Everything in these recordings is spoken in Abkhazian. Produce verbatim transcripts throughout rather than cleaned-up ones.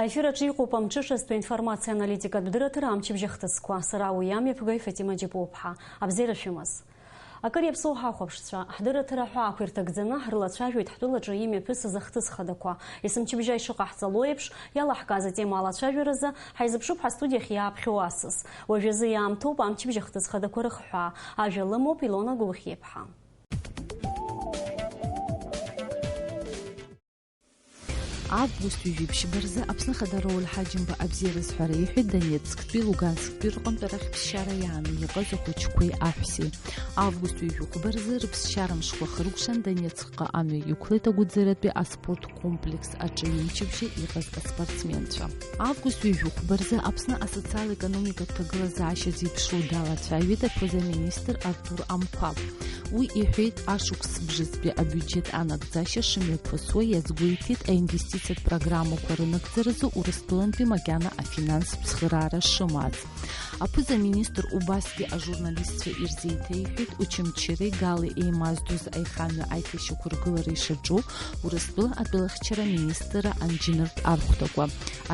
Аефир аҿы иҟоуп амҽышазтәи аинформациа аналитикатә дырраҭара амчыбжь ахҭысқәа. Сара уи амҩаԥгаҩ Фатима Џьапуаԥҳа. Абзиара шәымаз. Акыр иаԥсоу ҳахәаԥшцәа, ҳдырраҭара аҳәаақәа ирҭагӡаны ҳрылацәажәоит ҳтәылаҿы имҩаԥысыз ахҭыс хадақәа. Есымчыбжьа ишыҟаҳҵало еиԥш, иалаҳкааз атема алацәажәаразы ҳаизыԥшуп ҳастудиахь иааԥхьо асас. Уажәазы иаамҭоуп амчыбжь ахҭыс хадақәа рыхҳәаа. Ажәа лымоуп Илона Гәылхиаԥҳа. Август ҩажәи ԥшьба рзы Аԥсны Ахада Рауль Ҳаџьымба абзиара зҳәара иҳәеит Донецктәи, Лугансктәи рҟынтә арахь ԥсшьара иааны иҟаз ахәыҷқәеи аҳәсеи. Август ҩажәи хәба рзы рыԥсшьара мшқәа хыркәшан Донецкҟа амҩа иқәлеит агәыӡаратәи аспорт комплекс аҿы ҩымчыбжьа иҟаз аспортсменцәа. Август ҩажәи хәба рзы Аԥсны асоциал-економикатә ҭагылазаашьа зеиԥшроу далацәажәеит аԥыза-министр Артур Амқәаб. Уи иҳәеит, ашықәс бжазтәи абиуџьет анагӡашьа шымҩаԥысуа иазгәеиҭеит аинвестициатә программақәа рынагӡаразы Урыстәылантәи макьана афинанстә цхыраара шымаац. Аԥыза-министр убасгьы ажурналистцәа ирзеиҭеиҳәеит Очамчыреи Галеи еимаздоз аихамҩа аиҭашьақәыргылара ишаҿу Урыстәыла атәылахьчара министрра анџьныртә архәҭақәа.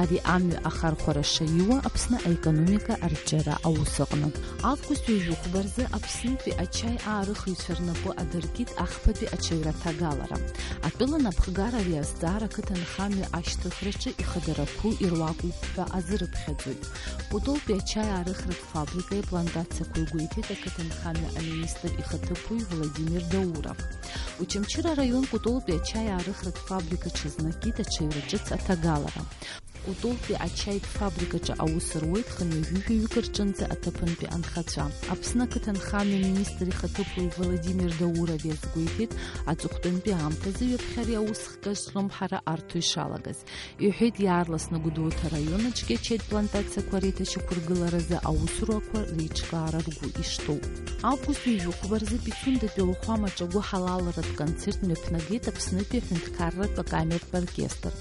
Ари амҩа ахархәара шаиуа Аԥсны аекономика арҿиара аус аҟны. Август ҩажәи хәба рзы Аԥснытәи ачаи аарыхыҩцәа рнапы адыркит ахԥатәи аҽаҩра ҭагалара. Атәыла напхгара ари азҵаара ақыҭанхамҩа ашьҭыхраҿы ихадарақәоу ируакуп ҳәа азырыԥхьаӡоит. Кәтолтәи ачаи аарыхратә фабрикеи аплантациақәеи гәеиҭеит ақыҭанхамҩа аминистр ихаҭыԥуаҩ Владимир Даура. Очамчыра араион Кәтолтәи ачаи аарыхратә фабрика ҽазнакит аҽаҩра ҿыц аҭагалара. Кәтолтәи ачаитә фабрикаҿы аус руеит хынҩажәи жәаҩык рҿынӡа аҭыԥантәи анхацәа. Аԥсны ақыҭанхамҩа министр ихаҭыԥуаҩ Владимир Даура иазгәеиҭеит, аҵыхәтәантәи аамҭазы ҩаԥхьа ари аус хкы азҿлымҳара арҭо ишалагаз. Иҳәеит, иаарласны Гәдоуҭа араион аҿгьы ачаитә плантациақәа реиҭашьақәыргыларазы аусуrakәа реиҿкаара ргәы ишҭоу. Август ҩажәи хәба рзы Пицундатәи ауахәамаҿы агәыҳалалратә концерт мҩаԥнагеит Аԥснытәи аҳәынҭқарратә акамертә оркестр.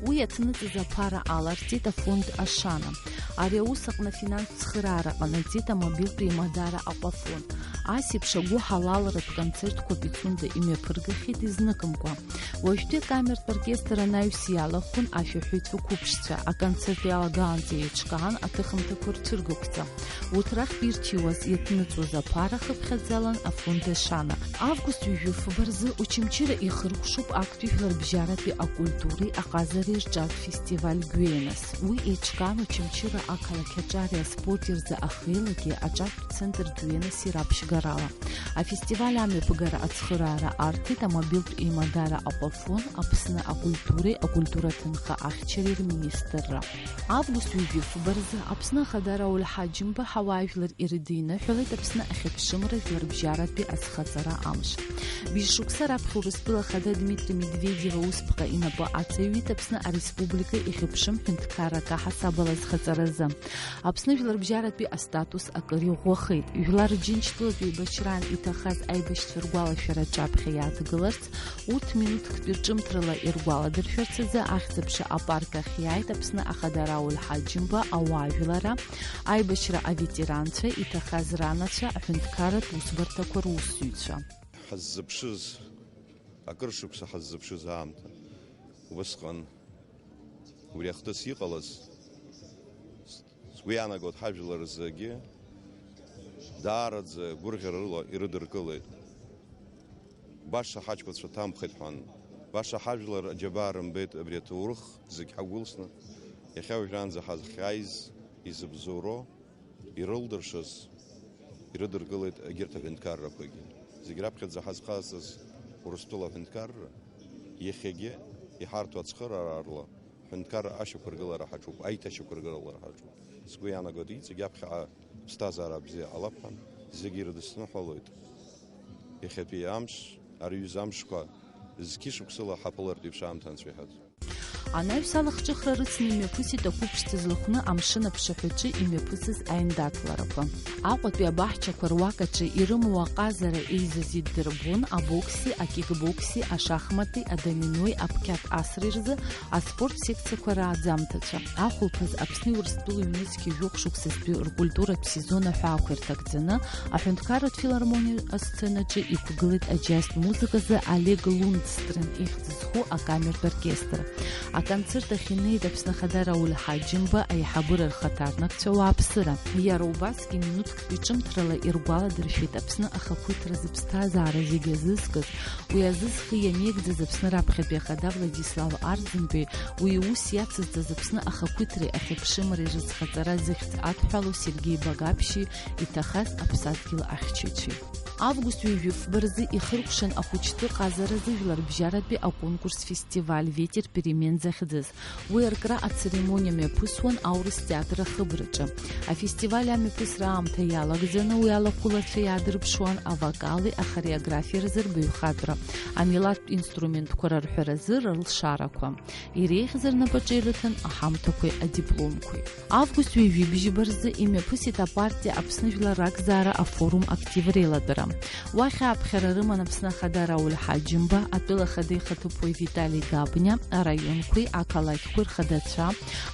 Уи иаҭныҵыз аԥара аларҵеит афонд Ашана. Ари аус аҟны афинанстә цхыраара ҟанаҵеит амобилтә еимадара Аҟәа афонд. Ас еиԥш агәыҳалалратә концертқәа Пицунда имҩаԥыргахьеит изныкымкәа. Уажәтәи акамертә оркестр анаҩс иалахәын ашәаҳәаҩцәа қәыԥшцәа, аконцерт иалагаанӡа еиҿкаан аҭыхымҭақәа рцәыргақәҵа. Урҭ рахьтә ирҭиуаз, иаҭныҵуаз аԥара хыԥхьаӡалан афонд Ашана. Август ҩажәи фба рзы Очамчыра ихыркәшоуп актәи жәларбжьаратәи акультуреи аҟазареи рҿиаратә фестиваль Гәенас. Уи еиҿкаан Очамчыра ақалақь аҿареи аспорти рзы ахеилагьы аҿартә центр Гәенаси раԥшьгарала. Афестиваль амҩаԥгара ацхыраара арҭеит амобилтә еимадара Аҟәафон, Аԥсны акультуреи акультура ҭынха ахьчареи рминистрра. Август ҩажәи фба рзы Аԥсны Ахада Рауль Ҳаџьымба ҳауаажәлар ирыдиныҳәалеит Аԥсны ахьыԥшымра жәларбжьаратәи азхаҵара амш. Быжь шықәса раԥхьа Урыстәыла Ахада Дмитри Медведев аусԥҟа инапы аҵаҩит Аԥсны Ареспублика ихьыԥшым ҳәынҭқаррак аҳасабала азхаҵаразы. Аԥсны жәларбжьаратәи астатус акыр иӷәӷәахеит. Жәлар Џьынџьтәылатә еибашьраан иҭахаз аибашьцәа ргәалашәара аҿаԥхьа иааҭгыларц, урҭ минуҭктәи рҿымҭрала иргәаладыршәарц азы Ахьӡ-аԥша апарк ахь иааит Аԥсны Ахада Рауль Ҳаџьымба, ауаажәларра, аибашьра аветеранцәа, иҭахаз ранацәа, аҳәынҭқарратә усбарҭақәа русзуҩцәа. Ҳаззыԥшыз, акыр шықәса ҳаззыԥшыз аамҭа. Убысҟан убри ахҭыс иҟалаз, сгәы иаанагоит, ҳажәлар рзыгьы даараӡа гәырӷьарала ирыдыркылеит. Баша ҳаҷкәынцәа ҭамхеит ҳәан, баша ҳажәлар аџьабаа рымбеит абри аҭоурых зегь ҳагәылсны, иахьа уажәраанӡа ҳазхьааиз изыбзоуроу, ирылдыршаз ирыдыркылеит егьырҭ аҳәынҭқаррақәагьы. Зегь раԥхьаӡа ҳазхазҵаз Урыстәыла аҳәынҭқарра, иахьагьы иҳарҭо ацхыраара рла ҳәынҭқарра ашьақәыргылара ҳаҿуп, аиҭашьақәыргылара ҳаҿуп. Сгәы иаанагоит, иҵегь аԥхьаҟа ԥсҭазаара бзиа ҟалап ҳәа зегьы ирыдысныҳәалоит. Иахьатәи амш, ари аҩыза амшқәа зқьышықәсыла ҳаԥылартә еиԥш аамҭа анцәа иҳәаз. Анаҩс алахҿыхра рыцны имҩаԥысит ақәыԥшцәа злахәны амшын аԥшаҳәаҿы имҩаԥысыз аиндаҭларақәа. Аҟәатәи абаҳчақәа руак аҿы ирымоу аҟазара еизаз иддырбон абокси акикбокси, ашахмати, адоминои, аԥқьаҭ асреи рзы аспорт секциақәа рааӡамҭацәа. Ахәылԥаз Аԥсни Урыстәылеи ҩнызқьи жәохә шықәсазтәи ркультуратә сезон аҳәаақәа ирҭагӡаны, аҳәынҭқарратә филармониа асценаҿы иқәгылеит аџьазтә музыказы Олег Лундстрен ихьӡ зху акамертә оркестр. Аконцерт ахь инеит Аԥсны Ахада Рауль Ҳаџьымба аиҳабыра рхаҭарнакцәа, ауааԥсыра. Иара убасгьы минуҭктәи ҿымҭрала иргәаладыршәеит Аԥсны ахақәиҭра зыԥсҭазаара зегьы азызкыз, уи азы зхы иамеигӡаз Аԥсны раԥхьатәи Ахада Владислав Арӡынбеи, уи иус иацызҵаз Аԥсны ахақәиҭреи ахьыԥшымреи рызхаҵара зыхьӡ адҳәалоу Сергеи Багаԥшьи иҭахаз Аԥсадгьыл ахьчаҩцәеи. Август ҩажәи фба рзы ихыркәшан ахәыҷтәы ҟазара зыжәларбжьаратәи аконкурс-фестиваль «Ветер перемен» захьӡыз. Уи аркра ацеремониа мҩаԥысуан аурыс театр ахыбраҿы. Афестиваль амҩаԥысра аамҭа иалагӡаны уи алахәылацәа иаадырԥшуан авокали, ахореографиа рзы рбаҩхатәра, амилаҭтә инструментқәа рарҳәаразы рылшарақәа. Иреиӷьыз рнапаҿы ирыҭан аҳамҭақәеи адипломқәеи. Август ҩажәи бжьба рзы имҩаԥысит апартиа Аԥсны жәлар ракзаара афорум актив реилатәара. Уахь ааԥхьара рыман Аԥсны Ахада Рауль Ҳаџьымба, атәыла Ахада ихаҭыԥуаҩ Витали Габниа, араионқәеи ақалақьқәеи рхадацәа,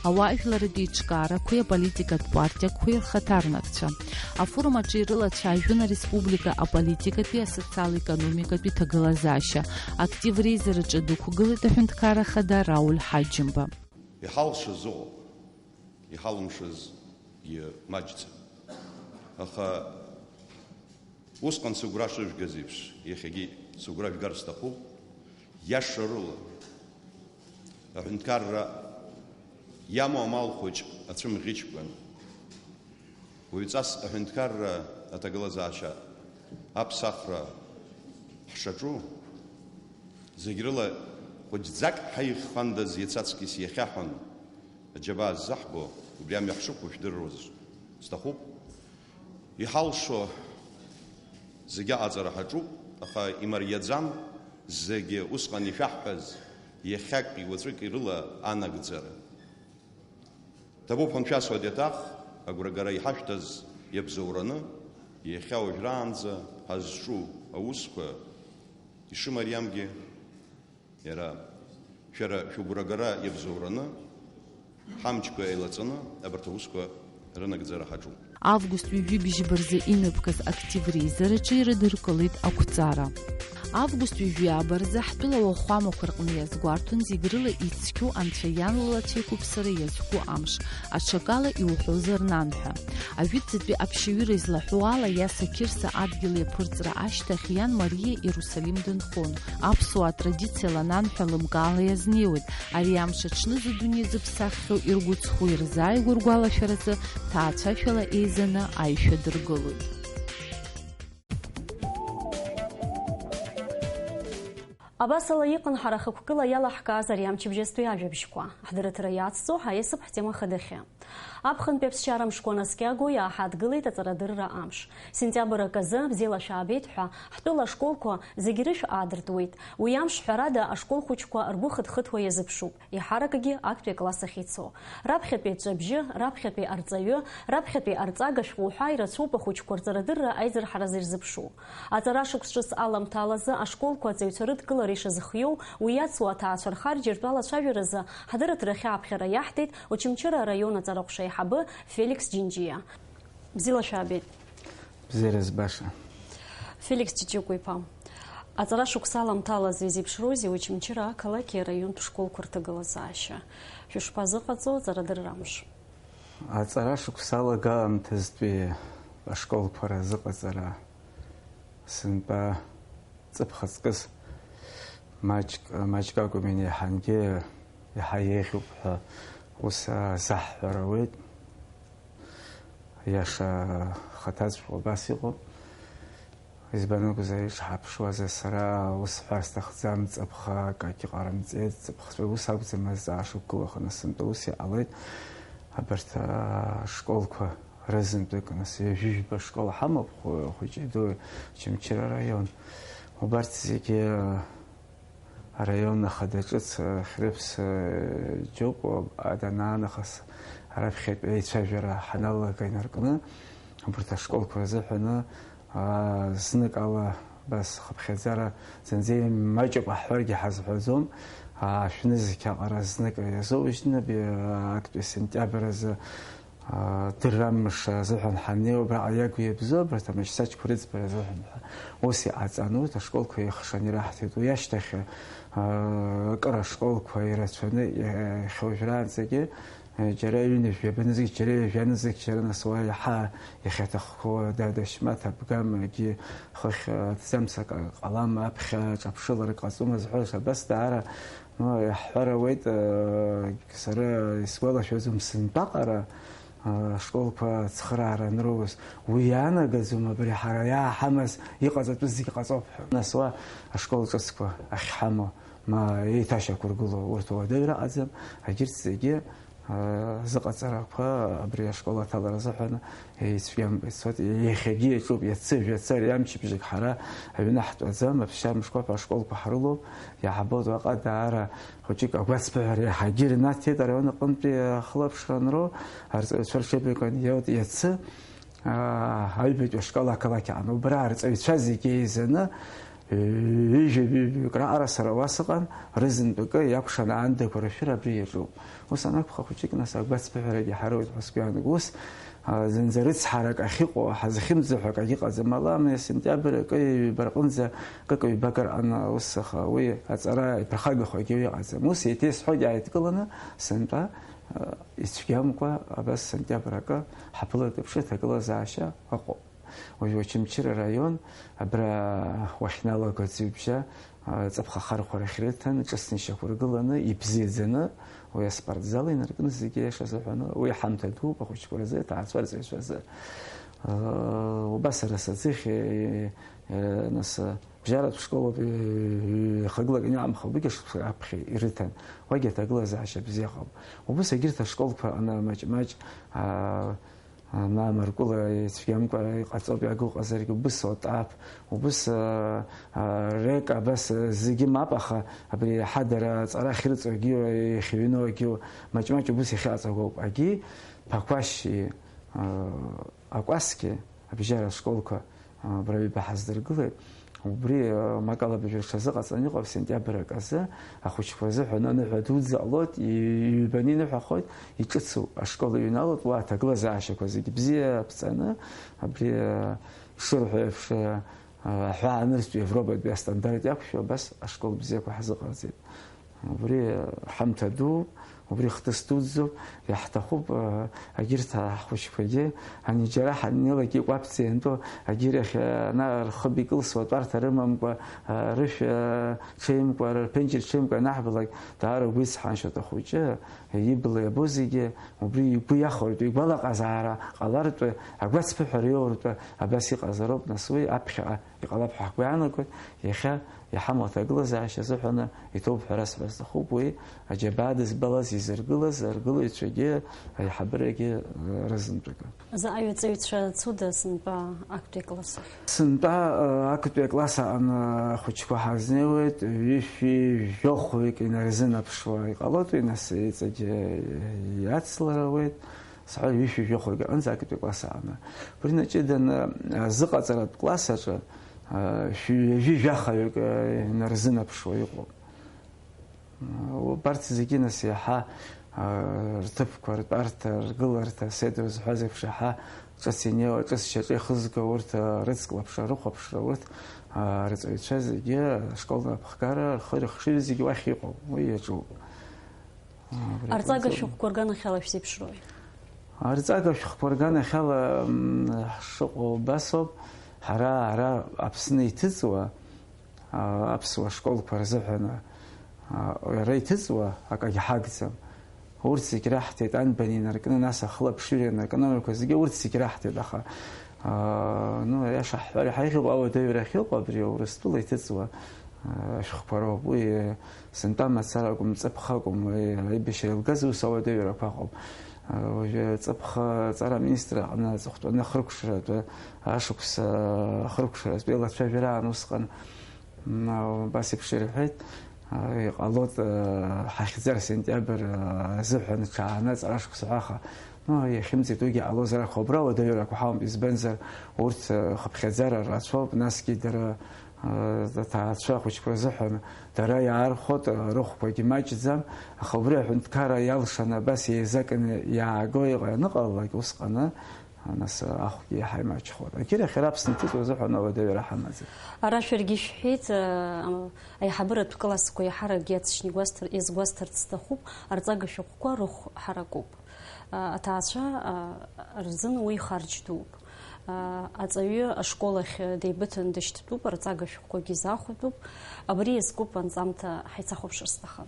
ауаажәларратә еиҿкаарақәеи аполитикатә партиақәеи рхаҭарнакцәа. Афорум аҿы ирылацәажәон ареспублика аполитикатәи, асоциал-економикатәи ҭагылазаашьа. Актив реизараҿы дықәгылеит аҳәынҭқарра Ахада Рауль Ҳаџьымба. Иҳалшаз ыҟоуп, иҳалымшазгьы маҷӡам. Аха усҟан сыгәра шыжәгаз еиԥш, иахьагьы сыгәра жәгар сҭахуп, иашарыла, аҳәынҭқарра иамоу амал хәыҷ ацәымӷьычкәан, уаҩҵас аҳәынҭқарра аҭагылазаашьа аԥсахра ҳшаҿу, зегь рыла хәыҷӡак ҳаиххандаз иацаҵкьыс иахьа ҳәан аџьабаа ззаҳбо, убри амҩа ҳшықәу жәдыруаз сҭахуп. Иҳалшо зегь аҟаҵара ҳаҿуп, аха имариаӡам зегьы усҟан ишәаҳҳәаз, иахьак, иуаҵәык рыла анагӡара. Ҭабуп ҳәа шәасҳәоит иаҭах, агәрагара иҳашәҭаз иабзоураны, иахьа уажәраанӡа ҳазҿу аусқәа ишымариамгьы, иара шәара шәыгәрагара иабзоураны, ҳамчқәа еилаҵаны абарҭ аусқәа рынагӡара ҳаҿуп. Август ҩажәи бжьба рзы имҩаԥгаз актив реизараҿы ирыдыркылеит ақәҵара. Август ҩажәи ааба рзы ҳтәыла ауахәамақәа рҟны иазгәарҭон зегь рыла ицқьоу Анцәа иан ллацәеиқәыԥсара иазку амш, аҽакала иуҳәозар нан ҳәа. Ажәытәӡатәи аԥшьаҩыра излаҳәо ала, Иаса Қьырса адгьыл иаԥырҵра ашьҭахь иан Мариа Иерусалим дынхон. Аԥсуаа традициала нан ҳәа лымкаала иазнеиуеит. Ари амш аҽнызы дунеи зыԥсаххьоу иргәыцхәу ирзааигәоу ргәалашәаразы ҭаацәашәала еизаны аишәа дыргылоит. Абасала иҟан ҳара хықәкыла иалаҳкааз ари амчыбжьазтәи ажәабжьқәа. Ҳдырраҭара иацҵо ҳаиасып ҳтема хадахьы. Аԥхынтәи аԥсшьара мшқәа наскьагоу иааҳадгылеит аҵарадырра амш. Сентиабр аказы, бзиала шәаабеит ҳәа, ҳтәыла ашколқәа зегьы рышә аадыртуеит. Уи амш, ҳәарада, ашкол хәыҷқәа ргәы хыҭхыҭуа иазыԥшуп, еиҳаракгьы актәи акласс ахь ицо. Раԥхьатәи аҵәҵәабжьы, раԥхьатәи арҵаҩы, раԥхьатәи арҵага шәҟәы уҳәа ирацәоуп ахәыҷқәа рҵарадырра аизырҳаразы ирзыԥшу. Аҵара шықәс ҿыц аламҭалазы ашколқәа аҵаҩцәа рыдкылара ишазыхиоу, уи иацу аҭаацәа рхарџьыртә алацәажәаразы ҳдырраҭара ахь ааԥхьара иаҳҭеит Очамчыра араион аҵара ҟәша аиҳабы Феликс Џьынџьиа. Бзиала шәаабеит. Бзиара збаша. Феликс Ҷыҷыкәа-иԥа, аҵара шықәс аламҭалазы изеиԥшроузеи Очамчыра ақалақьи араионтә школқәа рҭагылазаашьа? Шәышԥазыҟаҵо аҵарадырра амш? Аҵара шықәс алагаамҭазтәи ашколқәа разыҟаҵара сынтәа ҵыԥх аҵкыс маҷк, маҷк акәым, еиҳангьы иаҳа еиӷьуп ҳәа ус азаҳҳәара ауеит. Иаша хаҭаҵәҟьа убас иҟоуп. Избан акәзар, ишҳаԥшуазар, сара ус ҳәар сҭахӡам, ҵыԥх акагьы ҟарымҵеит, ҵыԥхтәи ус акәӡам азҵаара шықәгылаханы сынтәа ус иҟалеит. Абарҭ ашколқәа рызынтәык, нас, ҩажәижәба школ ҳамоуп, хәы-, хәыҷи дуи, Очамчыра араион. Убарҭ зегьы араион ахада ҿыц, Хьрыԥс, Џьоукәа, данаанахыс раԥхьатәи аицәажәара ҳаналага инаркны, убарҭ ашколқәа рзыҳәаны, аа, зныкала абас хыԥхьаӡара зынӡа имаҷуп ҳҳәаргьы ҳазҳәаӡом, аа, шәнызқь аҟара знык иазоужьны, би-, актәи сентиабр азы Дыррамыш азыҳәан ҳаннеи, убраҟа иагу иабзоу абарҭ амаҷсаҷқәа рыӡбара азыҳәан ҳәа. Ус иҟаҵан, урҭ ашколқәа еихшаны ираҳҭеит. Уи ашьҭахь, акыр ашколқәа ирацәаны, иахьа уажәраанӡагьы, џьара ҩынҩажәи абанызқь, џьара ҩажәанызқь, џьара нас уа иаҳа иахьаҭахқәоу Дадашьмаҭ, Абгамагьы, хыхь аҭӡамц ак ҟалам, аԥхьа ҿаԥшыларак ҟаҵомызт ҳәа, абас даара Ну, иаҳҳәар ауеит, э, сара исгәалашәаӡом сынтәаҟара, э, ашколқәа ацхыраара анроуз. Уи иаанагаӡом абри ҳара иааҳамаз иҟаҵатәыз зегь ҟаҵоуп ҳәа. Нас уа ашкол ҿыцқәа ахьҳамоу, ма еиҭашьақәыргылоу урҭ уадаҩра аҟаӡам, егьырҭ зегьы, э, зыҟаҵарақәа абри ашкол аҭалара азыҳәан Ицәгьамкәа ицоит, иахьагьы иаҿуп, иацы жәацы ари амчыбжьык ҳара аҩны ҳтәаӡам, аԥсшьара мшқәа ҳәа ашколқәа ҳрылоуп, иаҳбоит уаҟа даара хәыҷык агәацԥыҳәара иаҳагьы ирнаҭеит араион аҟынтәи ахылаԥшра анроу, арҵаҩцәа рҽеибакын иоут иацы, аа, аҩбатәи ашкол ақалақь аҟны. Убра арҵаҩцәа зегьы еизаны, ҩажәа-ҩажәаҩык раҟара сара уа сыҟан, рызынтәыкы иакәшан аандақәа рышәыр абри иаҿуп. Ус анакәха, хәыҷык нас агәацԥыҳәарагьы ҳароуеит ҳәа сгәы иаанагон. Ус, а, зынӡа рыцҳарак ахьыҟоу, ҳазхьымӡо ҳәа акагьы ыҟаӡам. Ала амҩа сентиабр акы ҩба рҟынӡа, кык-ҩбак рҟан ус, аха уи аҵара иԥырхагахо акгьы ыҟаӡам. Ус еиҭа исҳәоит иааидкыланы, сынтәа, а, ицәгьамкәа абас сентиабр акы ҳаԥылартә аԥшыҭа аҭагылазаашьа ыҟоуп. Уажә Очамчыра араион, абра уахьналаго аӡҩыбжьа, а, ҵыԥх ахархәарахь рыҭан, ҿыцны ишьақәыргыланы, ибзиаӡаны, уи аспортзал инаркны зегьы иашаз аҳәаны, уи ҳамҭа дууп ахәыҷқәа рзы, аҭаацәа рҵаҩцәа рзы. А, убас ара саӡыхь, е, е, нас, а, бжьаратә школоуп, е, е, хагылак ианаамхалак шықәса аԥхьа ирыҭан. Уагьы аҭагылазаашьа бзиа ыҟоуп. Убыс егьырҭ ашколқәа аҟны маҷ-маҷ, а, Ана Маркәыла ицәгьамкәа иҟаҵоуп, иагу ҟазаргьы убыс Отаԥ, убыс, а, а, Река, абас, а, зегьы мап, аха абри ҳадара аҵара ахьырҵогьы, иахьыҩноугьы, маҷ-маҷ убыс иахьаҵагоуп. Агьи Ԥақәашьи, а, Акәасқьи абжьара школқәа, а, абра ҩба ҳаздыргылеит. Убри, э, макьана абыржәы рҽазыҟаҵаны иҟоуп, сентиабр аказы ахәыҷқәа рзыҳәан аныҳәа дуӡӡа ҟалоит, и-, иҩбаны иныҳәахоит, иҿыцу ашкол иҩналоит, уа аҭагылазаашьақәа зегьы бзиа ԥҵаны, абри, э, шырҳәо еиԥш, э, аҳәаа анырцә Европатәи астандарт иақәшәо абас ашкол бзиақәа ҳазыҟарҵеит. Убри ҳамҭа дууп, убри хҭыс дуӡӡоуп, иаҳҭахуп, а, агьырҭ аҳхәыҷқәагьы, ани џьара ҳаннеилак икәаԥӡа иантәу агьырахь, а, ана рхыб икылсуа тәарҭа рымамкәа, а, рышә, а, ҽеимкәа, рԥенџьыр ҽеимкәа анаҳбалак, даара угәы ицҳаншьоит ахәыҷы, ибла иабо зегьы, убри игәы иахәартә, игәалаҟазаара ҟалартә, агәацԥыҳәара иоуртә абас иҟазароуп, нас уи аԥхьаҟа Иҟалап ҳәа ҳгәы иаанагоит, иахьа иҳамоу аҭагылазаашьа азыҳәаны иҭоуп ҳәа расҳәар сҭахуп, уи аџьабаа дызбалаз, изыргылаз аргылаҩцәагьы аиҳабырагьы, э, рызынтәык. Заҟаҩ аҵаҩцәа цуда сынтәа актәи акласс ахь? Сынтәа, э, актәи акласс аҟны ахәыҷқәа ҳазнеиуеит, ҩышәи жәохәҩык инарзынаԥшуа иҟалоит, уи нас иҵегьы иацлар ауеит. Сҳәоит, ҩышәи жәохәҩык аҟынӡа актәи класс аҟны. Убри наҷыданы, а, зыҟаҵаратә класс аҿы, а, шәи ҩажәи жәахаҩык, а, инарзынаԥшуа иҟоуп. А, убарҭ зегьы нас иаҳа, а, рҭыԥқәа, ртәарҭа, ргыларҭа, седр зҳәаз еиԥш, иаҳа ҿыц инеиуа, ҿыц шьаҿа ихызго урҭ, а, рыцклаԥшра, рыхәаԥшра, урҭ, а, рҵаҩцәа зегьы ашкол напхгара, рхы-, рыхшыҩ зегьы уахь иҟоуп, уи иаҿуп. Арҵага шәҟәқәа рганахьала шәзеиԥшрои? Арҵага шәҟәқәа рганахьала, м, ҳшыҟоу убасоуп. Ҳара ара Аԥсны иҭыҵуа, а, аԥсуа школқәа рзыҳәан, а, ара иҭыҵуа акагьы ҳагӡам. Урҭ зегь раҳҭеит, анбан инаркны, нас ахылаԥшҩы ианаркны, амҩақәа зегьы урҭ зегь раҳҭеит, аха, а, ну, аиаша ҳҳәар, иаҳа иӷьуп ауадаҩрахь иҟоу абри Урыстәыла иҭыҵуа, а, ашәҟәқәа роуп. Уи, Сынтәа мацара акәым, ҵыԥх акәым, уи аибашьра еилгаз ус ауадаҩрақәа ыҟоуп. Уажәы ҵыԥх аҵара аминистр аҟны аҵыхәтәаны ахыркәшаратәы ашықәс ахыркәшаратәы еилацәажәара аан усҟан, м, убас еиԥш ирҳәеит, иҟалоит, ҳахьӡар сентиабр азыҳәан ҽааны аҵара шықәса ҳәа, аха, ну, иахьымӡеит, уигьы ҟалозар акәхап, убра ауадаҩрақәа ҳауам, избанзар урҭ хыԥхьаӡара рацәоуп, насгьы дара Аҭаацәа ахәыҷқәа рзыҳәан дара иаархәоит, рыхәқәагьы маҷӡам, аха убри аҳәынҭқарра иалшаны абас еизакны иааго иҟа-, аныҟалалак, усҟаны, нас, ахәгьы иаҳа имаҷхоит. Егьырахь, ара Аԥсны иҭыҵуа азыҳәан ауадаҩра ҳамаӡам. Ара шәаргьы ишәҳәеит, а, аиҳабыратә классқәа иаҳаракгьы аҵшьны игәасҭар-, иазгәасҭарц сҭахуп, арҵага шәҟәқәа рыхә ҳаракуп. А, аҭаацәа, а, рзын уи харџь дууп. А, аҵаҩы ашкол ахь деибыҭаны дышьҭтәуп, арҵага шәҟәқәагьы изахәатәуп. Абри иазкуп анҵамҭа ҳаицахәаԥшыр сҭахын.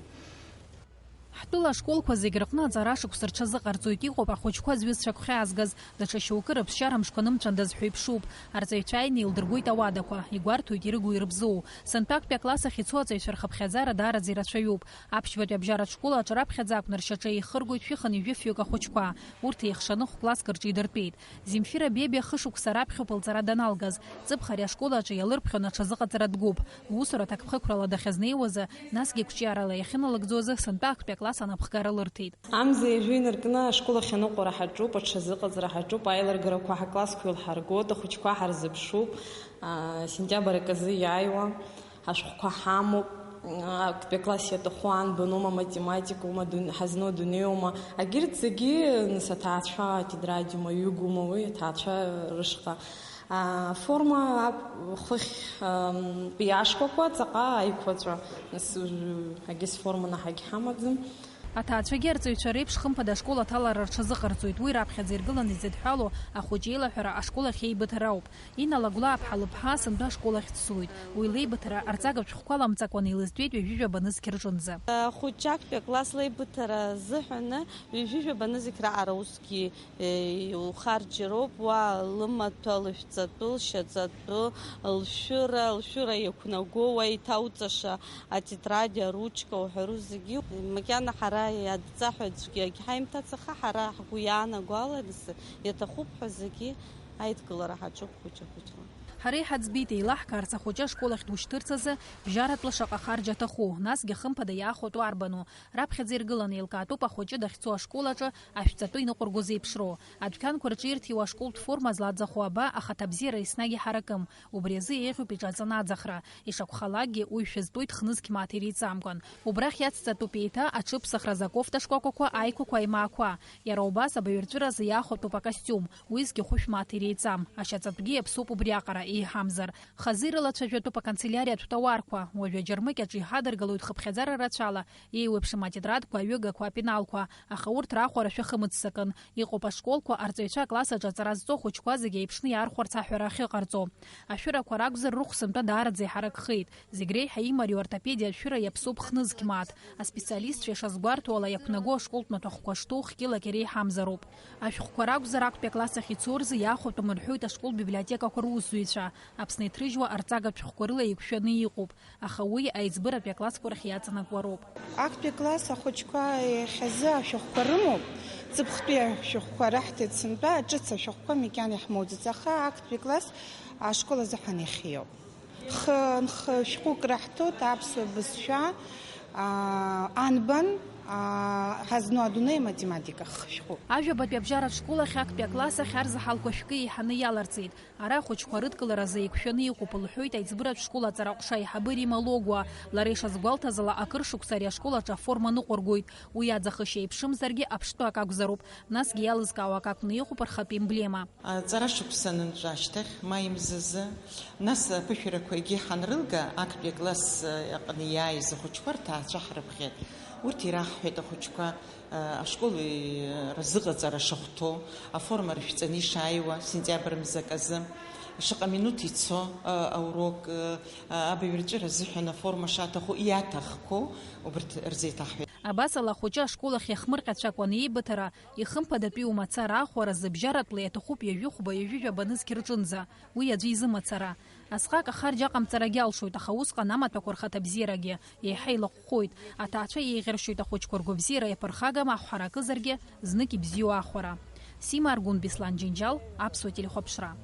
Ҳтәыла ашколқәа зегь рҟны аҵара шықәса рҽазыҟарҵоит, иҟоуп ахәыҷқәа зҩызцәа гәхьаазгаз, даҽа шьоукы рыԥсшьара мшқәа нымцәандаз ҳәа иԥшуп. Арҵаҩцәа ааины еилдыргоит ауадақәа, игәарҭоит ирыгу ирыбзоу. Сынтәа актәи акласс ахь ицо аҵаҩцәа рхыԥхьаӡара даараӡа ирацәаҩуп. Аԥшьбатәи абжьаратә школ аҿы раԥхьаӡа акәны ршьаҿа еихыргоит шәихынҩажәи фҩык ахәыҷқәа. Урҭ еихшаны хә-класск рҿы идыртәеит. Земфира Бебиа хышықәса раԥхьоуп лҵара даналгаз. Ҵыԥх ари ашкол аҿы иалырԥхьон аҽазыҟаҵара дгәуп. Лусура ҭакԥхықәрала дахьазнеиуазы, насгьы қәҿиарала иахьыналыгӡозы, сынтәа актәи акласс анапхгара лырҭеит. Амза ҩажәи инаркны ашкол ахь аныҟәара ҳаҿуп, аҽазыҟаҵара ҳаҿуп, аилыргарақәа ҳаклассқәа илҳаргоит, ахәыҷқәа ҳарзыԥшуп, аа, сентиабр аказы иааиуа. Ашәҟәқәа ҳамоуп, актәи акласс иаҭаху анбаноума, математикоума, дун-, ҳазну адунеиума, агьырҭ зегьы, нас, аҭаацәа атетрадиума, ҩыгоума уи аҭаацәа рышҟа. А, форма ап-, хыхь, ам, иашкәакәа ҵаҟа аиқәаҵәа, нас, агьыс форма наҳагь ҳамаӡам. Аҭаацәагьы арҵаҩцәа реиԥш хымԥада ашкол аҭалара рҽазыҟарҵоит, уи раԥхьаӡа иргыланы изыдҳәалоу ахәыҷы еилаҳәара ашкол ахь еибыҭара ауп. Инна Лагәлааԥҳа лыԥҳа сынтәа ашкол ахь дцоит. Уи леибыҭара арҵагатә шәҟәқәа ламҵакәаны илызтәеит ҩажәижәаба нызқь рҿынӡа. Ахәыҷы актәи акласс леибыҭара азыҳәаны ҩажәижәаба нызқь раҟара усгьы, е, иухарџьароуп, уа лымаҭәа, лышәҵатәы, лшьаҵатәы, лшәыра, лшәыра иақәнаго, уа иҭауҵаша атетрадь, аручка уҳәару зегьы. Макьана ҳара иадҵа ҳәа аӡәгьы агьҳаимҭац, аха ҳара ҳгәы иаанаго ала, нас, иаҭахуп ҳәа зегьы аидкылара ҳаҿуп хәыҷы-хәыҷла. Ҳара иҳаӡбеит еилаҳкаарц ахәыҷы ашкол ахь душьҭырц азы бжьаратәла шаҟа харџь аҭаху, насгьы хымԥада иаахәатәу арбану, раԥхьаӡа иргыланы еилкаатәуп ахәыҷы дахьцо ашкол аҿы ашәҵатәы иныҟәырго зеиԥшроу. Адәқьанқәа рҿы ирҭиуа ашколтә форма злаӡахо аба ахаҭабзиара еснагь иҳаракым, убри азы еиӷьуп иҿаҵаны аӡахра, ишакәхалакгьы уи шәызтәуеит хнызқь мааҭ иреиҵамкәан. Убрахь иацҵатәуп еиҭа аҽыԥсахразы акофта шкәакәақәа, аиқәақәа, аимаақәа. Иара убас абаҩрҵәыразы иаахәатәуп акостиум, уи зқьы хәышә мааҭ иреиҵам, ашьаҵатәгьы иаԥсоуп убриаҟара, еиҳамзар. Хазы ирылацәажәатәуп аканцелиариатә тауарқәа, уажәы аџьармыкьаҿ иҳадыргалоит хыԥхьаӡара рацәала еиуеиԥшым атетрадқәа, аҩыгақәа, апеналқәа, аха урҭ рахәара шәахымыццакын. Иҟоуп ашколқәа арҵаҩцәа акласс аҿы аҵара зҵо ахәыҷқәа зегьы еиԥшны иаархәарц аҳәара ахьыҟарҵо. Ашәырақәа ракәзар, рыхәсымҭа даараӡа иҳаракхеит. Зегь реиҳа имариоу ортопедиа ашәыра иаԥсоуп хнызқь мааҭ. Аспециалистцәа ишазгәарҭо ала, иақәнаго ашколтә маҭәахәқәа шҭоу хкьылак иреиҳамзароуп. Ашәҟәқәа ракәзар, актәи акласс ахь ицо рзы иаахәатәым рҳәоит ашкол библиотекақәа русзуҩцәа. Аԥсны иҭрыжьуа арҵагатә шәҟәқәа рыла еиқәшәаны иҟоуп, аха уи аиҵбыратәи аклассқәа рахь иаҵанакуа роуп. Актәи акласс ахәыҷқәа иахьазы ашәҟәқәа рымоуп, ҵыԥхтәи ашәҟәқәа раҳҭеит сынтәа, ҿыц ашәҟәқәа макьана иаҳмоуӡац, аха актәи акласс ашкол азыҳәан ихиоуп. Хы-, нхы шәҟәык раҳҭоит аԥсуа бызшәа, аа, анбан, аа, ҳазну адунеи аматематика хы шәҟәык. Ажәабатәи абжьаратә школ ахь актәи акласс ахь арзаҳалқәа шәкы еиҳаны иаларҵеит. Ара ахәыҷқәа рыдкыларазы еиқәшәаны иҟоуп, лҳәоит аиҵбыратә школ аҵара аҟәша аиҳабы Рима Логәуа. Лара ишазгәалҭаз ала, акыр шықәса ари ашкол аҿы аформа ныҟәыргоит. Уи аӡахышьа еиԥшымзаргьы, аԥштәы акы акәзароуп. Насгьы иалызкаауа акы акәны иҟоуп рхатә емблема. Аҵара шықәса анынҵәа ашьҭахь, маи мзазы, нас аԥышәарақәа егьи ҳанрылга, актәи акласс аҟны иааиз ахәыҷқәа рҭаацәа ҳрыԥхьеит. Урҭ ираҳҳәеит ахәыҷқәа, ашкол разыҟаҵара шахәҭоу, аформа рышәҵаны ишааиуа, сентиабр мзак азы, шаҟа минуҭ ицо аурок, абаҩрҵәыра азыҳәан аформа шаҭаху, иаҭахқәоу, убырҭ рзеиҭаҳҳәеит. Абасала ахәыҷы ашкол ахь иахмырҟьацәакуан еибыҭара, ихымԥадатәиу мацара ахәара зыбжьаратәла иаҭахуп ҩажәи хәба, ҩажәи жәаба нызқь рҿынӡа, уи аӡәы изы мацара. Асҟак ахарџь аҟамҵарагьы алшоит, аха усҟан амаҭәақәа рхаҭабзиарагьы еиҳа илаҟәхоит, аҭаацәа еиӷьаршьоит ахәыҷқәа ргәабзиара иаԥырхагам ахә ҳаракызаргьы, знык ибзиоу ахәара. Сима Аргәын, Беслан Џьынџьал, Аԥсуа телехәаԥшра.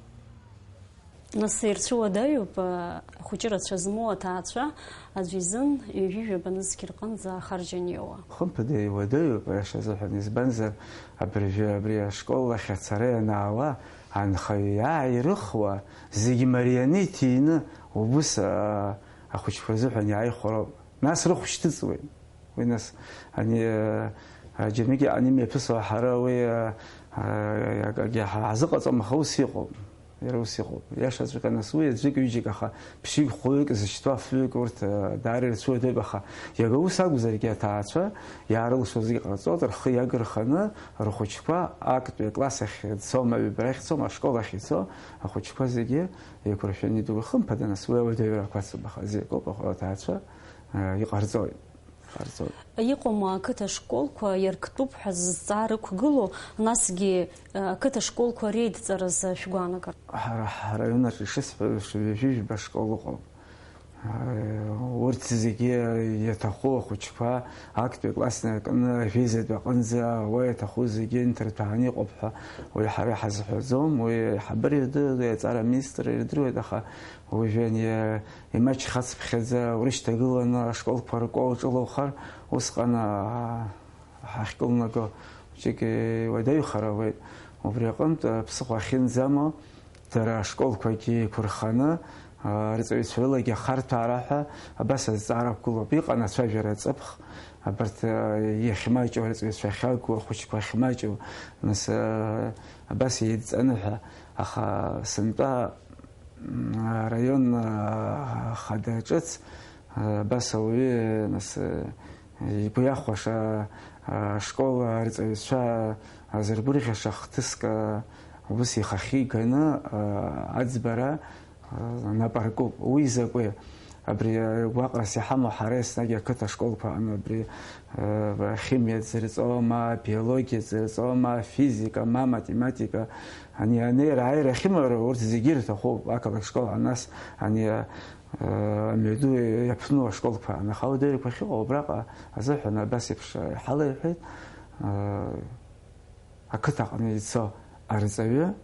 Нас ирцәуадаҩуп, ахәыҷы рацәа змоу аҭаацәа аӡәы изын ҩажәи жәаба нызқь рҟынӡа ахарџь аниоуа. Хымԥада иуадаҩуп, аиаша азыҳәан, избанзар, абыржәы абри ашкол ахь ацара ианаауа, анхаҩы иааирыхуа, зегь марианы иҭины, Убыс, аа, ахәыҷқәа рзыҳәан иааихәароуп. Нас рыхә шьҭыҵуеит. Уи нас, ани, аа, џьармыкьа ани мҩаԥысуа ҳара уи, аа, аа, акгьы ҳа-, ҳазыҟаҵом, аха ус иҟоуп. Иара ус иҟоуп. Иашаҵәҟьа нас уи аӡәык-ҩыџьак, аха ԥшьҩык, хәҩык зышьҭоу афҩык урҭ, аа, даара ирцәыуадаҩуп, аха иага ус акәзаргьы аҭаацәа иаарылшо зегьы ҟарҵоит, рхы иагырханы рхәыҷқәа актәи акласс ахь ицо, ма ҩбара ахь ицо, ма ашкол ахь ицо ахәыҷқәа зегьы еиқәыршәаны идуу. Хымԥада, нас уи ауадаҩрақәа ацуп, аха зегь акоуп, аха аҭаацәа, аа, иҟарҵоит. Ҟарҵоит. Иҟоума ақыҭа школқәа иарктәуп ҳәа зызҵаара ықәгылоу, насгьы, ақыҭа школқәа реидҵаразы шәгәаанагара? Ҳара ҳраион аҿы ишысҳәо, ҩажәижәаба школ ыҟоуп. Урҭ зегьы иаҭаху ахәыҷқәа актәи аклассны акны ажәеизатәи аҟынӡа уа иаҭаху зегьы нҭырҭәааны иҟоуп ҳәа уи ҳара иҳазҳәаӡом, уи аиҳабыра ирдыруеит, аҵара аминистр ирдыруеит, аха уажәы ани имаҷхацыԥхьаӡа урышьҭагыланы ашколқәа ркәал ҿылаухар, усҟан, аа, ҳахькылнаго хәҷык иуадаҩхар ауеит. Убри аҟынтә, ԥсыхәа ахьынӡамоу, дара ашколқәагьы еиқәырханы, аа, рҵаҩцәа рылагьы ахарҭәаара ҳәа абас азҵаара ақәгылоуп. Иҟан ацәажәара аҵыԥх, абарҭ, аа, иахьмаҷу, рҵаҩцәа ахьагу, ахәыҷқәа ахьмаҷу, нас, аа, абас еидҵаны ҳәа. Аха сынтәа, м, араион, аа, хада ҿыц, аа, абас ауаҩы, нас, аа, игәы иахәаша, аа, ашкол арҵаҩцәа азыргәырӷьаша хҭыск, аа, ус ихахьы иганы, аа, аӡбара, аа, нап аркуп. Уи закәи? Абри, аа, гәаҟрас иҳамоу ҳара еснагь ақыҭа ашколқәа аҟны абри, аа, химиа дзырҵо, ма биологиа дзырҵо, ма физика, ма математика, ани анеира-ааира ахьымоу урҭ зегьы ирҭахуп ақалақь школ, а нас ани, аа, амҩаду иаԥну ашколқәа, аха ауадаҩрақәа ахьыҟоу убраҟа азыҳәан абас еиԥш иҳалеиҳәеит, аа, ақыҭаҟны ицо арҵаҩы,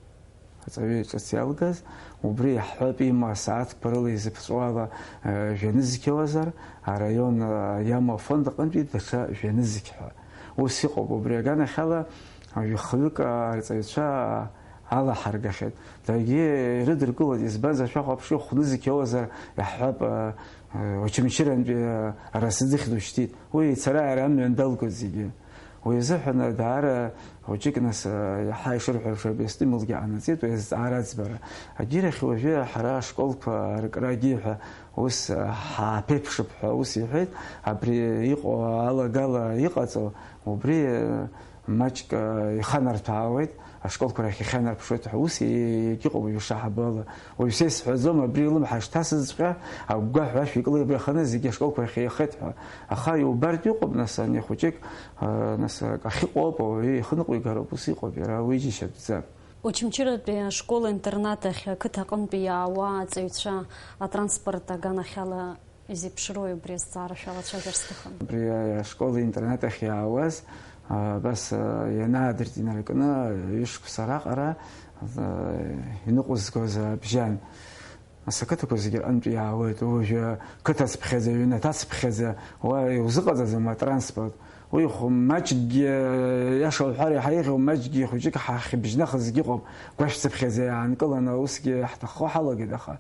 аҵаҩы ҿыц иалгаз, убри иаҳҳәап, има асааҭқәа рыла изыԥҵәо ала, аа, жәа-нызқь иоуазар, араион, аа, иамоу афонд аҟынтәи даҽа жәа-нызқь ҳәа. Ус иҟоуп, убри аганахьала жәахҩык арҵаҩцәа алаҳаргахьеит. Даргьы ирыдыркылоит, избанзар, шәахәаԥши, хә-нызқь иоуазар, иаҳҳәап, а, а, Очамчырантәи, а, арасӡыхь душьҭит. Уи ицара-аара амҩан далгоит зегьы. Уи азыҳәан даара хәыҷык, нас, а, иаҳа ишырҳәо еиԥш, абри астимулгьы ҟанаҵеит, уи азҵаара аӡбара. Агьырахь уажәы ҳара ашколқәа аркрагьы ҳәа ус, а, ҳааԥеиԥшып ҳәа ус иҳәеит, абри иҟоу алагала иҟаҵоу, убри, а, маҷк, а, иханарҭәаауеит, ашколқәа рахь ихьанарԥшуеит ҳәа ус иагьыҟоуп, уажәы шаҳабала. Уажә са исҳәаӡом, абри илымҳа шҭасызҵәҟьа, агәгәаҳәа ашә икылеибаханы зегьы ашколқәа рахь еихеит ҳәа. Аха иубартә иҟоуп, нас, ани хәыҷык, а, нас, ак ахьыҟоу ауп, ауаҩы ихы ныҟәигароуп, ус иҟоуп, иара уи џьашьатәӡам. Очамчыратәи ашкол-интернат ахь ақыҭа аҟынтәи иаауа аҵаҩцәа атранспорт аганахьала изеиԥшроуи, убри азҵаара шәалацәажәар сҭахын. Абри ашкол-интернат ахь иаауаз, а, абас, а, ианаадырт инаркны, ҩышықәса раҟара, а, иныҟәызгоз абжьан. Нас ақыҭақәа зегьы рҟынтә иаауеит. Уажәы қыҭацыԥхьаӡа, ҩнаҭацыԥхьаӡа уа иузыҟаҵаӡом атранспорт. Уи хә-, маҷкгьы, иаша уҳәар, иаҳа еиӷьу маҷкгьы хәыҷык ҳахьыбжьнахызгьы ыҟоуп, гәашәцыԥхьаӡа иаанкыланы усгьы ҳҭаххо ҳалагеит, аха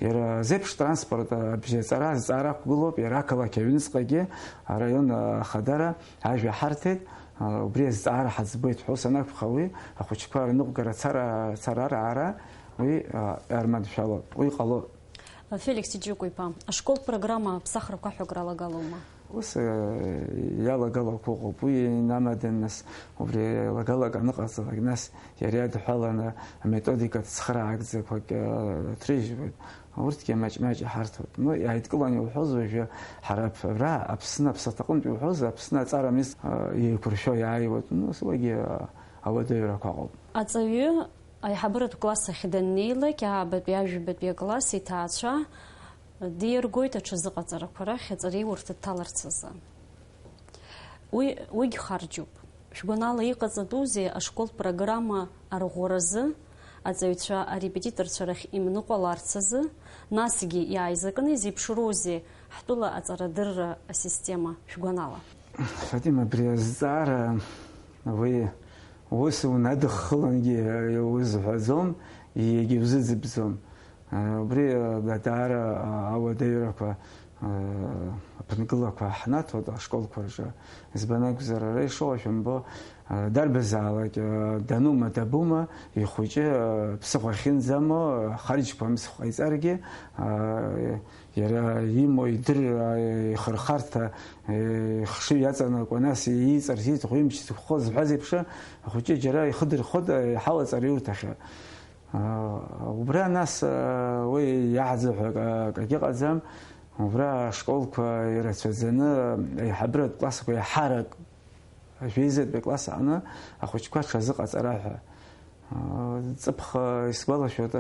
иара зеиԥш транспорт абжьаҵара азҵаара ақәгылоуп, иара ақалақь аҩныҵҟагьы араион ахадара ажәа ҳарҭеит, убри азҵаара ҳаӡбоит ҳәа ус анакәха, уи ахәыҷқәа рныҟәгара цара, цара раара уи арманшәалоуп, уи ҟалоит. Феликс Џьукәа-иԥа, ашкол программа ԥсахрақәа ҳәа акры алагалоума? Ус, э, иалагалақәа ыҟоуп. Уи инамадан, нас, убри еилагалак аныҟарҵалак, нас, иара иадҳәаланы аметодикатә цхыраагӡақәак, э, ҭрыжьуеит. Урҭгьы маҷ-маҷ иҳарҭоит. Ну, иааидкыланы иуҳәоз уажәы ҳара ап-, абра Аԥсны аԥсаҭаҟынтә иуҳәоз, Аԥсны аҵара мис, э, еиқәыршәо иааиуеит. Ну, ус уигьы, э, ауадаҩрақәа ыҟоуп. Аҵаҩы аиҳабыратә класс ахь даннеилак, аабатәи ажәабатәи акласс иҭаацәа диаргоит аҽазыҟаҵарақәа рахь аҵареиурҭа дҭаларц азы. Уи, уигь харџьуп. Шәгәанала иҟаҵатәузеи ашколтә программа арӷәӷәаразы, аҵаҩцәа арепетиторцәа рахь имныҟәаларц азы, насгьы иааизакны изеиԥшроузеи ҳтәыла аҵарадырра асистема шәгәанала? Фатима, абри азҵаара уи ус унадыххылангьы иузҳәаӡом, егьиузыӡбӡом. Убри даара ауадаҩрақәа аԥынгылақәа ҳнаҭоит ашколқәа рҿы. Избан акәзар, ара ишыҟоу шәымбо, дарбазаалак данума дабума, ихәыҷы ԥсыхәа ахьынӡамоу, харџьқәа амц ҟаиҵаргьы, иара имоу идырра, ихырхарҭа, ихшыҩ иаҵанакуа, нас ииҵарц ииҭаху имч зықәхо зҳәаз еиԥш, ахәыҷы џьара ихы дырхоит, иҳалаҵара иурҭахьа. Убра нас, уи иаҳзыҳәа акагьы ыҟаӡам. Убра ашколқәа ирацәаӡаны, аиҳабыратә классқәа иаҳарак, жәеизатәи акласс аҟны ахәыҷқәа рҽазыҟаҵара ҳәа. Ҵыԥх исгәалашәоит,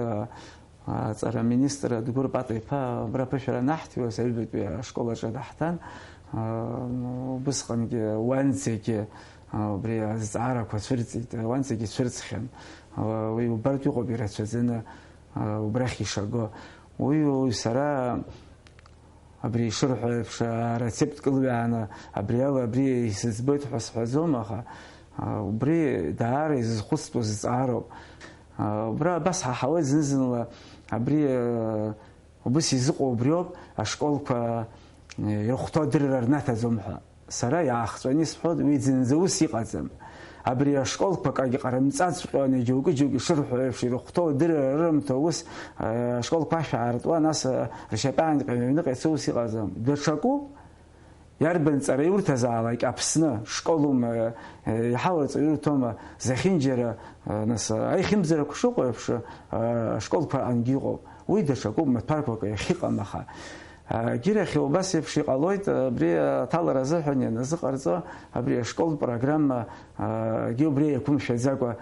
аҵара аминистр Адгәыр Пата-иԥа абра аԥышәара анаҳҭиуаз, аҩбатәи ашкол аҿы даҳҭан. Убысҟангьы уанӡагьы убри азҵаарақәа цәырҵит, уанӡагьы цәырҵхьан. Уи убартә иҟоуп ирацәаӡаны убрахь ишаго. Уи, уи сара абри ишырҳәо еиԥш, арецепт кылҩааны, абри ала абри исыӡбоит ҳәа сҳәаӡом, аха, а, убри даара изызхәыцтәу зҵаароуп. А, убра абас ҳаҳауеит зны-зынла, абри, а, убыс изыҟоу убриоуп, ашколқәа, а, ирыхәҭоу адырра рнаҭаӡом ҳәа. Сара иаахҵәаны исҳәоит, уи зынӡа ус иҟаӡам. Абри ашколқәа акагьы ҟарымҵаҵәҟьаны, џьоукы-џьоукы ишырҳәо еиԥш, ирыхәҭоу адырра рырымҭо ус, э, ашколқәа ашә аартуа, нас, э, ршьапаанӡа аҩныҟа ицо ус иҟаӡам. Даҽакуп, иарбан ҵара иурҭазаалак Аԥсны, школума, э, иаҳау арҵаҩырҭома, зехьынџьара, э, нас, аихьымӡарақәа шыҟоу еиԥш, э, ашколқәа аҟынгьы иҟоуп. Уи даҽакуп, маҭәарқәак иахьыҟам, аха. Агьырахь убас еиԥш иҟалоит, абри аҭалара азыҳәан ианазыҟарҵо, абри ашколтә программа, агьы убри иақәымшәаӡакәа,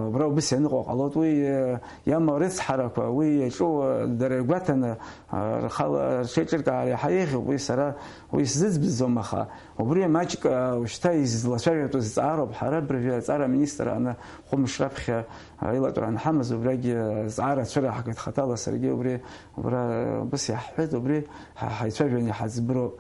убра убыс ианыҟоу ҟалоит. Уи иамоу арыцҳарақәа, уи иаҿу дара иргәаҭаны, рхала рҽеиҿыркаара иаҳа еиӷьуп, уи сара уи сзыӡбаӡом, аха убри маҷк, ушьҭа излацәажәатәу зҵаароуп, ҳара абыржәы аҵара аминистррааны хәымш раԥхьа аилатәара анҳамаз, убрагьы зҵаара цәыраҳгеит хаҭала саргьы, убри, убра, убыс иаҳҳәеит, убри ҳа-, ҳаицәажәаны иҳаӡброуп.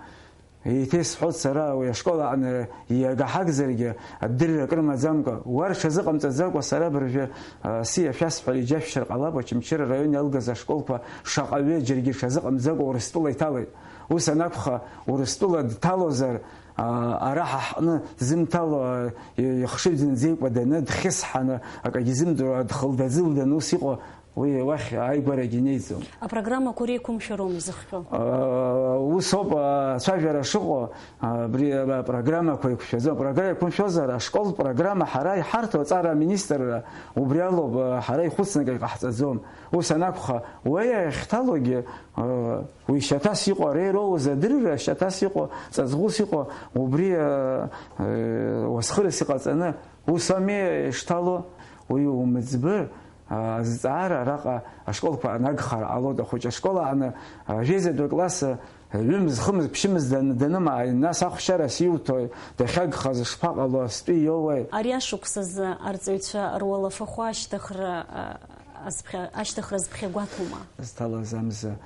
Еиҭа исҳәоит сара, уи ашкол аҟны иага ҳагзаргьы, адырра акрымаӡамкәа, уа рҽазыҟамҵаӡакәа, сара абыржәы, а, сиа шәасҳәар, иџьашәшьар ҟалап, Очамчыра араион иалгаз ашколқәа шаҟаҩы џьаргьы рҽазыҟамҵакәа Урыстәыла иҭалеит. Ус анакәха, Урыстәыла дҭалозар, а, ара ҳа ҳҟны дзымҭало, а, и-, ихшыҩ зынӡа икәа даны, дхьысҳаны, акагьы зымдыруа, дхылдаӡылданы ус иҟоу, уи уахь ааигәарагьы инеиӡом. Апрограммақәа реиқәымшәароума изыхҟьо? А, ус ауп, а, ацәажәара шыҟоу, а, абри, а, апрограммақәа еиқәшәаӡом. Апрограмма еиқәымшәозар, ашколтә программа ҳара иҳарҭо аҵара аминистрра убри алоуп, а, ҳара ихәыцнагак ҟаҳҵаӡом. Ус анакәха, уи иахьҭалогьы, а, уи шьаҭас иҟоу, ареи роуз адырра шьаҭас иҟоу, ҵаҵӷәыс иҟоу, убри, а, а, уасхырас иҟаҵаны, ус ами ишҭало, уи умыӡбыр, а, азҵаара араҟа ашколқәа анагхара ҟалоит, ахәыҷы ашкол аҟны, а, жәеизатәи акласс, а, ҩымз, хымз, ԥшьымз дан-, данымааи, нас ахәшьара сиуҭои, дахьагхаз шԥаҟало, астәи иоуеи? Ари ашықәсазы арҵаҩцәа руалафахәы ашьҭыхра, а, азԥхьа-, ашьҭыхра зыԥхьагәаҭоу ма? Зҭалаз амза,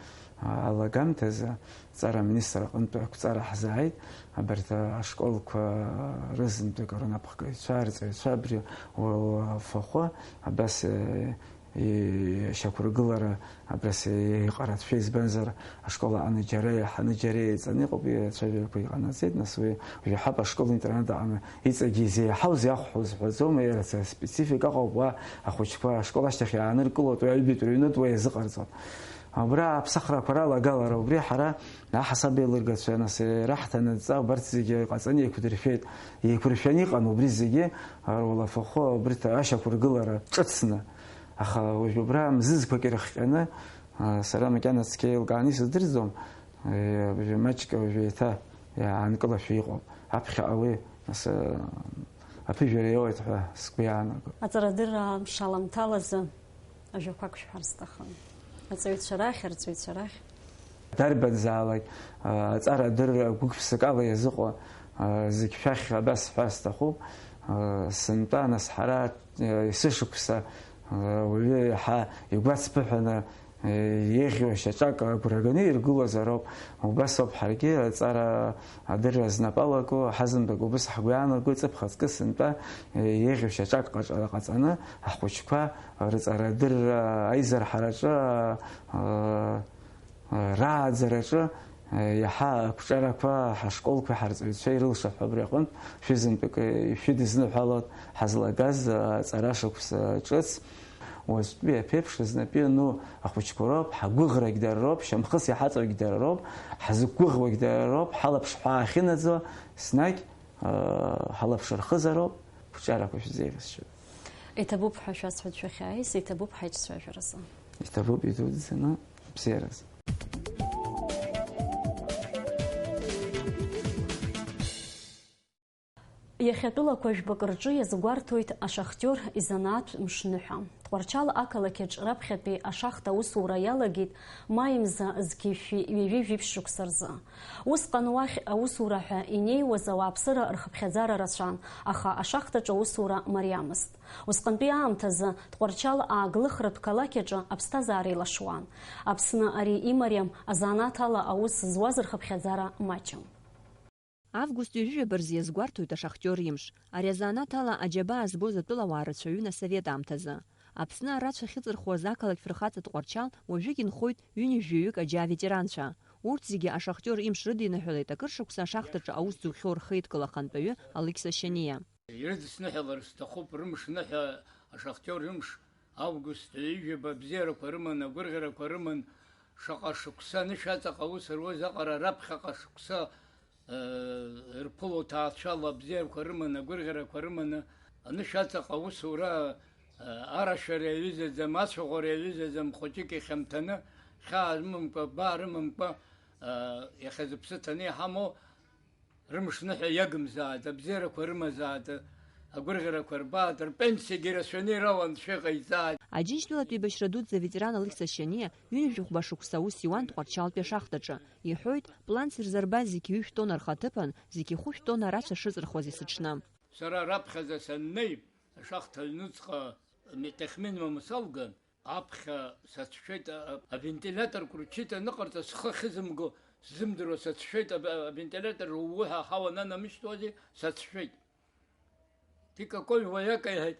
а, алагамҭазы, Ҵара аминистр аҟынтә ақәҵара ҳзааит, абарҭ ашколқәа рызынтәык рнапхгаҩцәа, арҵаҩцәа абри уалафахәы абас, э, ишьақәыргылара абас иҟарацәа, избанзар, ашкол аҟны џьара иаҳаны, џьара еиҵаны иҟоуп, ацәажәарақәа иҟанаҵеит, нас уи уажәы ҳаб ашкол-интернат аҟны иҵегьы изеиҳау, зеиахәҳәо зҳәаӡом, иара специфика ыҟоуп, уа ахәыҷқәа ашкол ашьҭахь иааныркылоит, уи аҩбатәи рыҩнытә уа иазыҟарҵон. Абра аԥсахрақәа ралагалара, убри ҳара аҳасабеилыргацәа, нас, ираҳҭаны адҵа убарҭ зегьы ҟаҵаны еиқәдыршәеит. Еиқәыршәаны иҟан убри зегьы, руалафахәы, убарҭ ашьақәыргылара ҿыцны. Аха уажә убра мзызқәак ирыхҟьаны, а, сара макьана цқьа еилкааны исыздырӡом, э, уажәы маҷк уажәы еиҭа иаанкылашәа иҟоуп. Аԥхьаҟа уи, нас, э, аԥыжәара иоуеит ҳәа сгәы иаанагоит. Аҵарадырра амш аламҭалазы ажәақәак шәҳәар сҭахын. Аҵаҩцәа рахь, арҵаҩцәа рахь. Дарбанзаалак, а, аҵара адырра гәык-ԥсыкала иазыҟоу, а, зегь шәахь абас ҳәа сҭахуп. А, сынтәа, нас ҳара, а, есышықәса, а, уаҩы иаҳа игәацԥыҳәаны Еиӷьу шьаҿак агәра ганы иргылозароуп. Убас ауп ҳаргьы аҵара адырра знапы алаку, ҳазынтәык убас ҳгәы иаанаго, ҵыԥх аҵкы сынтәа еиӷьу шьаҿак ҟаҵаны ҳхәыҷқәа рҵарадырра аизырҳараҿы, рааӡараҿы иаҳа ақәҿиарақәа ҳашколқәеи ҳарҵаҩцәеи ирылшап ҳәа убри аҟынтә шәызынтәык ишәыдызныҳәалоит ҳазлагаз аҵара шықәса ҿыц. Уаҵәтәи аԥеиԥш знапы иану ахәыҷқәа роуп, ҳагәыӷрагь дара роуп, шьамхыс иҳаҵоугь дара роуп, ҳзықәгәыӷуагь дара роуп, ҳалаԥш ҳәаа ахьынаӡо, еснагь, ыы, ҳалаԥш рхызароуп, қәҿиарақәа шәзеиӷьасшьоит. Иҭабуп ҳәа шәасҳәоит шәахьааиз, иҭабуп ҳаиҿцәажәаразы. Иҭабуп идуӡӡаны абзиаразы. Иахьатәылақәа жәбак рҿы иазгәарҭоит ашахтиор изанааҭтә мшныҳәа. Тҟәарчал ақалақь аҿы раԥхьатәи ашахта аусура иалагеит маи мза зқьи шәи ҩажәи жәиԥшь шықәса рзы. Усҟан уахь аусура ҳәа инеиуаз ауааԥсыра рхыԥхьаӡара рацәан, аха ашахтаҿы аусура мариамызт. Усҟантәи аамҭазы Тҟәарчал ааглыхратә қалақь аҿы аԥсҭазаара еилашуан. Аԥсны ари имариам азанааҭ ала аус зуаз рхыԥхьаӡара маҷым. Август ҩажәи жәаба рзы иазгәарҭоит ашахтиор имш. Ари азанааҭ ала аџьабаа збоз атәылауаа рацәаҩын асовет аамҭазы. Аԥсны арацәа ахьыҵырхуаз ақалақь фырхаҵа Тҟәарчал уажәыгь инхоит ҩынҩажәаҩык аџьа аветеранцәа. Урҭ зегьы ашахтиор имш рыдиныҳәалеит акыр шықәса ашахтаҿы аус зухьоу рхеидкыла ахантәаҩы Алықьса Шьаниа. Ирыдысныҳәалар сҭахуп рымш ныҳәа, ашахтиор рымш, август ҩажәи жәаба абзиарақәа рыман, агәырӷьарақәа рыман, шаҟа шықәса анышә аҵаҟа аус руаз аҟара раԥхьаҟа шықәса рԥыло ҭаацәала абзиарақәа рыманы, агәырӷьарақәа рыманы, анышә аҵаҟа аусура, арашәара иаҩызаӡам, ацәаӷәара иаҩызаӡам, хәыҷык ихьамҭаны, хьаа рымамкәа, баа рымамкәа, иахьа зыԥсы ҭаны иҳамоу, рымшныҳәа иагымзааит, абзиарақәа рымазааит, агәырӷьарақәа рбааит, рпенсиагьы рацәаны ирауан, шәа иҟаиҵааит. Аџьынџьтәылатәи еибашьра дуӡӡа аветеран Алықьса Шьаниа ҩынҩажәи хәба шықәса аус иуан Тҟәарчалтәи ашахтаҿы. Иҳәоит, планс ирзырбаз зегьы ҩышә тонна рхаҭыԥан, зегьы хәышә тонна арацәа шыҵырхуаз есыҽны. Сара раԥхьаӡа саннеи, ашахта аҩнуҵҟа метехмин мамсалга, аԥхьа сацәшәеит, а-, а-, авентилиатор крутчит аныҟарҵа, схы ахьызымго сзымдыруа сацәшәеит, а-, а-, авентилиатор ууҳәа аҳауа нанамышьҭуази, сацәшәеит. Ты какой вояка, иҳәеит,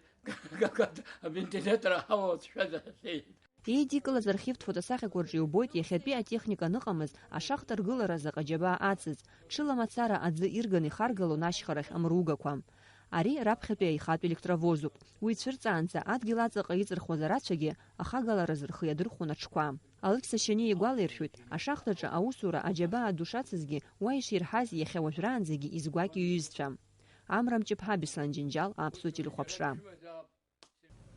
как авентилиатор аҳауа уацәшәазар, иҳәеит. Еидикылаз архивтә фотосахьақәа рҿы иубоит иахьатәи атехника аныҟамыз, ашахта ргылара заҟа џьабаа ацыз, ҽыла мацара аӡы ирганы ихаргалон ашьхарахь амругақәа. Ари раԥхьатәи аихатә електровозуп. Уи цәырҵаанӡа адгьыл аҵаҟа иҵырхуаз арацәагьы ахагаларазы рхы иадырхәон аҽқәа. Алықьса Шьаниа игәалаиршәоит, ашахтаҿы аусура аџьабаа ду шацызгьы, уа иширҳаз иахьа уажәраанӡагьы изгәакьоу иҩызцәа. Амра Мҷыԥҳа, Беслан Џьынџьал, Аԥсуа телехәаԥшра.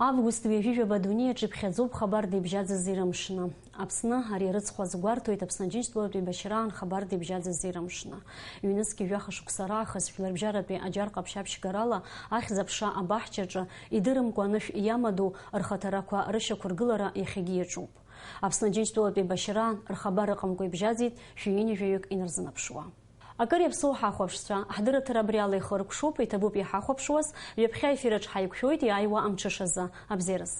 Август ҩажәи жәаба адунеи аҿы иԥхьаӡоуп хабар деибжьаӡыз ирымшны. Аԥсны ари арыцхә азгәарҭоит Аԥсны Аџьынџьтәылатә еибашьраан хабар деибжьаӡыз ирымшны. Ҩнызқьи жәаха шықәса раахыс Жәларбжьаратәи аџьар ҟаԥшь аԥшьгарала ахьӡ-аԥша абаҳчаҿы идырымкәа анышә иамадоу рхаҭарақәа рышьақәыргылара иахьагьы иаҿуп. Аԥсны Аџьынџьтәылатә еибашьраан рхабар ыҟамкәа ибжьаӡит шәи ҩынҩажәаҩык инарзынаԥшуа. Акыр иаԥсоу ҳахәаԥшцәа, ҳдырраҭара абри ала ихыркәшоуп, иҭабуп иҳахәаԥшуаз, ҩаԥхьа аефир аҿы ҳаиқәшәоит иааиуа амҽышазы. Абзиараз.